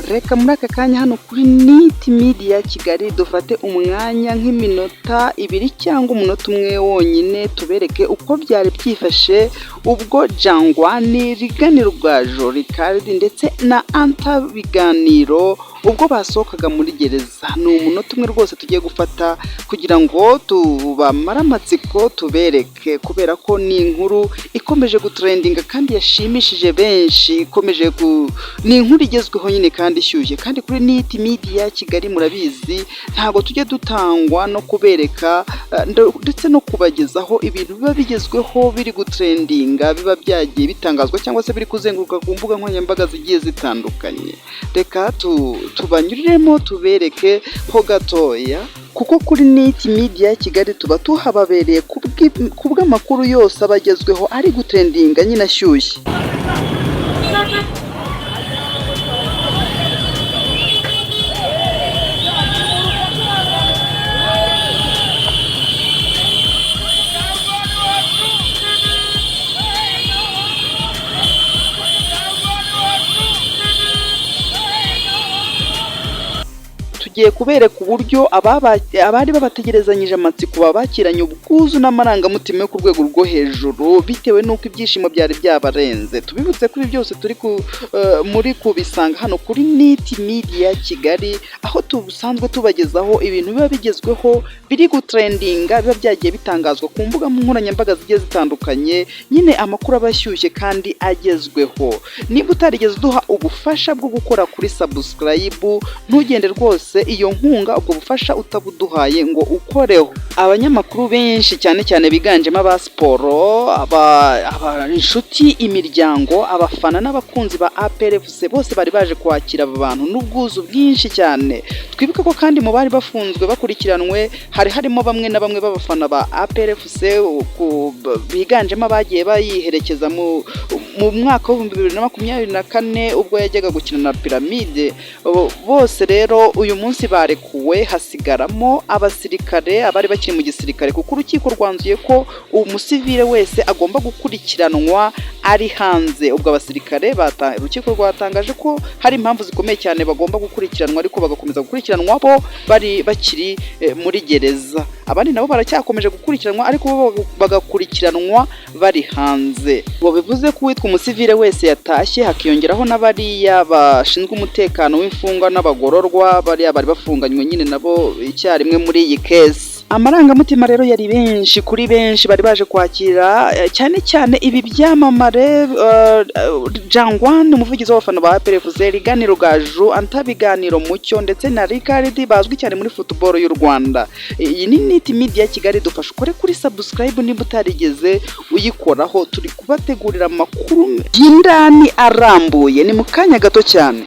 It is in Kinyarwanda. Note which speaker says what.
Speaker 1: Reka muri aka kanya hano kuri Niti Media Kigali dufate umwanya nk'iminota 2 cyangwa umunota umwe wonyine, tubereke uko byari byifashe ubwo Jangwani, Rigani Rugaju, Ricard ndetse na Anta Biganiro ubwo basohokaga muri gereza. Ni umunota umwe rwose tugiye gufata kugira ngo tubamare amatsiko, tubereke, kubera ko ni inkuru ikomeje gutrendinga kandi yashimishije benshi, ikomeje ku ni inkuru igezweho nyine kandi ishyushye. Kandi kuri Niti Media Kigali murabizi, ntabwo tujya dutangwa no kubereka ndetse no kubagezaho ibintu biba bigezweho, biri gutrendinga, biba byagiye bitangazwa cyangwa se biri kuzenguruka ku mbuga nkoranyambaga zigiye zitandukanye. Reka tubanyuriremo, tubereke ho gatoya, kuko kuri Niti Media Kigali tuba tuhababereye kubw'amakuru yose aba agezweho, ari gutrendinga nyine, ashyushye. Tugiye kubereka uburyo abari babategerezanyije amatsiko babakiranye ubwuzu n'amarangamutima yo ku rwego rwo hejuru, bitewe n'uko ibyishimo byari byabarenze. Tubibutse ko ibi byose turi muri kubisanga hano kuri Niti Media Kigali, aho dusanzwe tubagezaho ibintu biba bigezweho, biri gutrendinga, biba byagiye bitangazwa ku mbuga nkoranyambaga zigiye zitandukanye, nyine amakuru aba ashyushye kandi agezweho. Niba utarigeze uduha ubufasha bwo gukora kuri subscribe, ntugende rwose iyo nkunga, ubwo bufasha utabuduhaye ngo ukoreho. Abanyamakuru benshi, cyane cyane biganjemo aba siporo, inshuti, imiryango, abafana n'abakunzi ba APR FC bose bari baje kwakira aba bantu n'ubwuzu bwinshi cyane. Twibuke ko kandi mu bari bafunzwe bakurikiranwe hari harimo bamwe na bamwe b'abafana ba APR FC, biganjemo abagiye bayiherekeza mu mwaka wa 2024 ubwo yajyaga gukina na Pyramide. Bose rero uyu munsi barekuwe, hasigaramo abasirikare, abari bakiri mu gisirikare, kuko urukiko rwanzuye ko umusivile wese agomba gukurikiranwa ari hanze. Ubwo abasirikare, urukiko rwatangaje ko hari impamvu zikomeye cyane bagomba gukurikiranwa, ariko bagakomeza gukurikiranwa bo bari bakiri muri gereza. Abandi nabo baracyakomeje gukurikiranwa, ariko bo bagakurikiranwa bari hanze. Ubwo bivuze ko uwitwa umusivile wese yatashye, hakiyongeraho n'abariya bashinzwe umutekano w'imfungwa n'abagororwa, bariya bari bafunganywe nyine nabo icyarimwe muri iyi case. Amarangamutima rero yari benshi kuri benshi bari baje kwakira cyane cyane ibi byamamare, Jangwani umuvugizi w'abafana ba APR FC, Rigani Rugaju, Anta Biganiro Mucyo ndetse na Ricard bazwi cyane muri football y'u Rwanda. Iyi ni Niti Media Kigali, dufasha ukore kuri subscribe niba utarigeze uyikoraho. Turi kubategurira amakuru y'indani arambuye, ni mu kanya gato cyane.